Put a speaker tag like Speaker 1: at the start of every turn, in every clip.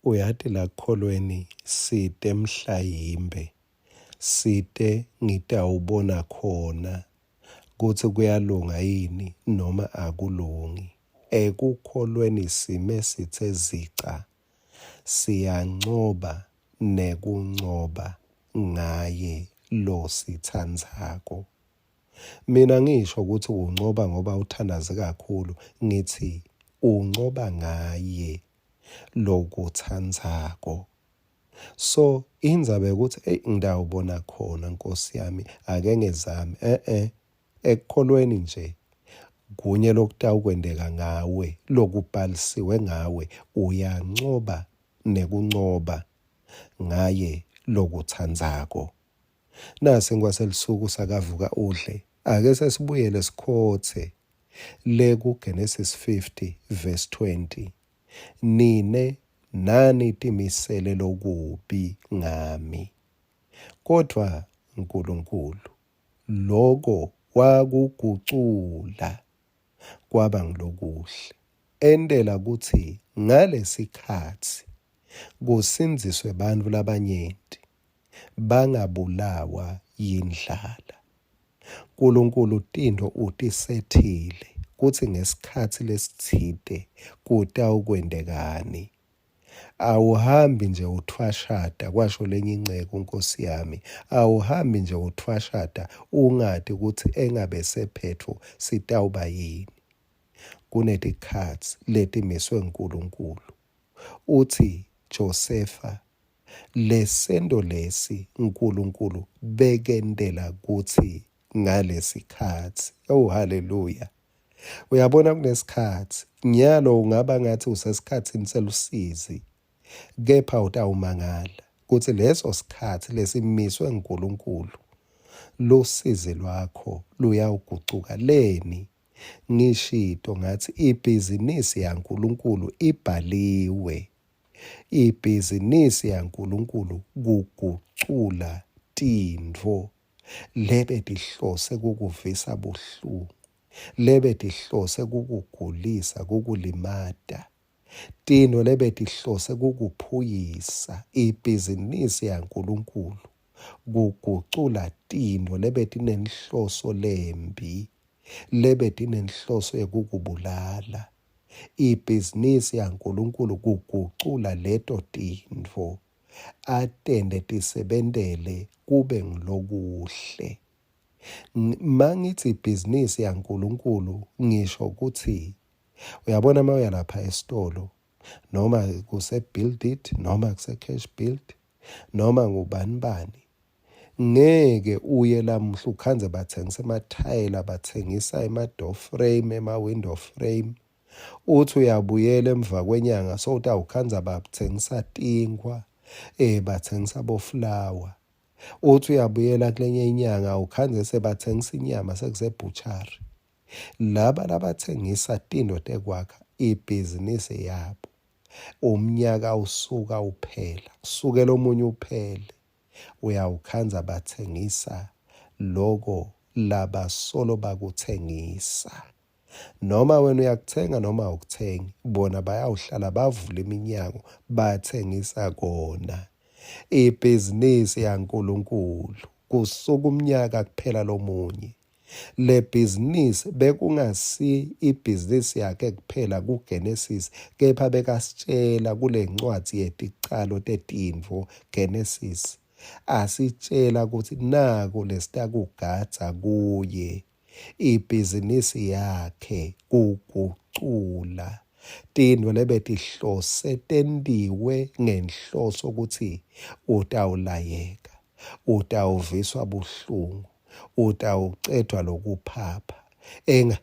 Speaker 1: Uyati lakukholweni site mhlayimbe, site ngitawubona khona kutsi kuyalunga yini noma akulungi. Ekukholweni sime sitse zica, siyancoba nekuncoba ngaye lositsandzako. Mina ngisho kutsi uncoba ngoba uthandaze kakhulu, ngitsi uncoba ngaye lokutsandzako. So indzaba yokuthi eyi ngitawubona khona Nkosi yami ake ngizame eh eh ekukholweni nje kunye lokutawukwenteka ngawe lokubhalisiwe ngawe uyancoba nekuncoba ngaye lokutsandzako. Nasi ngwaselisuku sakavuka udle. Ake sesibuyele sikhotse le kuGenesis 50 verse 20. Nine nani timisele lokubi ngami. Kodvwa Nkulunkulu loko wakugucula kwaba ngulokuhle, entela kutsi ngalesikhatsi kusindziswe bantfu labanyenti bangabulawa yindlala. Nkulunkulu tintfo utisethile kutsi ngesikhatsi lesitsite kutawukwentekani. Awuhambi nje uthwashata, kwasho lenye inceku, Nkosi yami. Awuhambi nje uthwashata ungati kutsi engabe sephetfo sitawuba yini. Kunetikhatsi letimiswe nguNkulunkulu. Utsi Josefa Lesento lesi Nkulunkulu bekentela kutsi ngalesikhatsi. Oh haleluya. Uyabona kunesikhatsi. Nyalo ungaba ngathi usesikhatsini selusizi. Kepha utawumangala kutsi leso sikhatsi lesimiswe nguNkulunkulu lusizi lwakho luyawugucuka leni. Ngishito ngathi ibhizinisi yaNkulunkulu ibhaliwe. Ibhizinisi yaNkulunkulu kugucula tintfo lebetihlose kukuvisa buhlungu, lebetihlose kukugulisa, kukulimata, tintfo lebetihlose kukuphuyisa. Ibhizinisi yaNkulunkulu kugucula tintfo lebetinenhloso lembi, lebetinenhloso yekukubulala. Ibhizinisi yaNkulunkulu kugucula leto tintfo atente tisebentele kube ngulokuhle. Mangitsi ibhizinisi yaNkulunkulu ngisho kutsi uyabona uma uya lapha esitolo noma kuse-Build It noma kuse-Cash Build noma ngubani bani Ngeke uye lamuhla ukhandze batsengisa emathayela, batsengisa ema-door frame, ema-window frame. Uthi uyabuyela emva kwenyanga sowutawukhandza batsengisa tinkhwa, eh batsengisa bofulawa. Uthi uyabuyela kulenye inyanga ukhandze sebatsengisa inyama sekusebhuchari. Laba labatsengisa tintfo tekwakha ibhizinisi yabo umnyaka usuka uphela, kusukela omunye uphele uyawukhandza batsengisa loko labasolo bakutsengisa. Noma wena uyakutsenga noma awukutsengi, bona bayawuhlala bavula iminyango batsengisa kona. Ibhizinisi yaNkulunkulu kusuka umnyaka kuphela lomunye. Le bhizinisi bekungasi ibhizinisi yakhe kuphela kuGenesis, kepha bekasitshela kule ncwadzi yeticalo tetintfo, Genesis, asitshela kutsi naku lesitakugadza kuye, ibhizinisi yakhe kugucula tintfo lebetihlose tentiwe ngenhloso kutsi utawulayeka, utawuviswa buhlungu, utawucedwa lokuphapha enga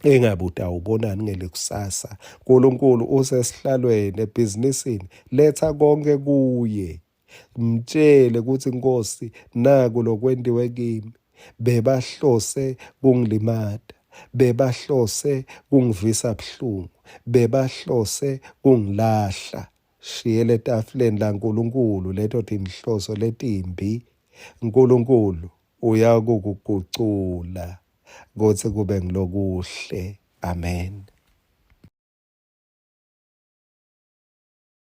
Speaker 1: engabe utawubonani ngelikusasa uNkulunkulu usesihlalweni ebhizinisini letha konke kuye mtshele ukuthi Nkosi naku lokwentiwe kimi bebahlose kungilimata bebahlose kungivisa buhlungu bebahlose kungilahla Shiyela etafuleni laNkulunkulu leto tinhloso letimbi. Nkulunkulu uyakukugucula kutsi kube ngulokuhle. Amen.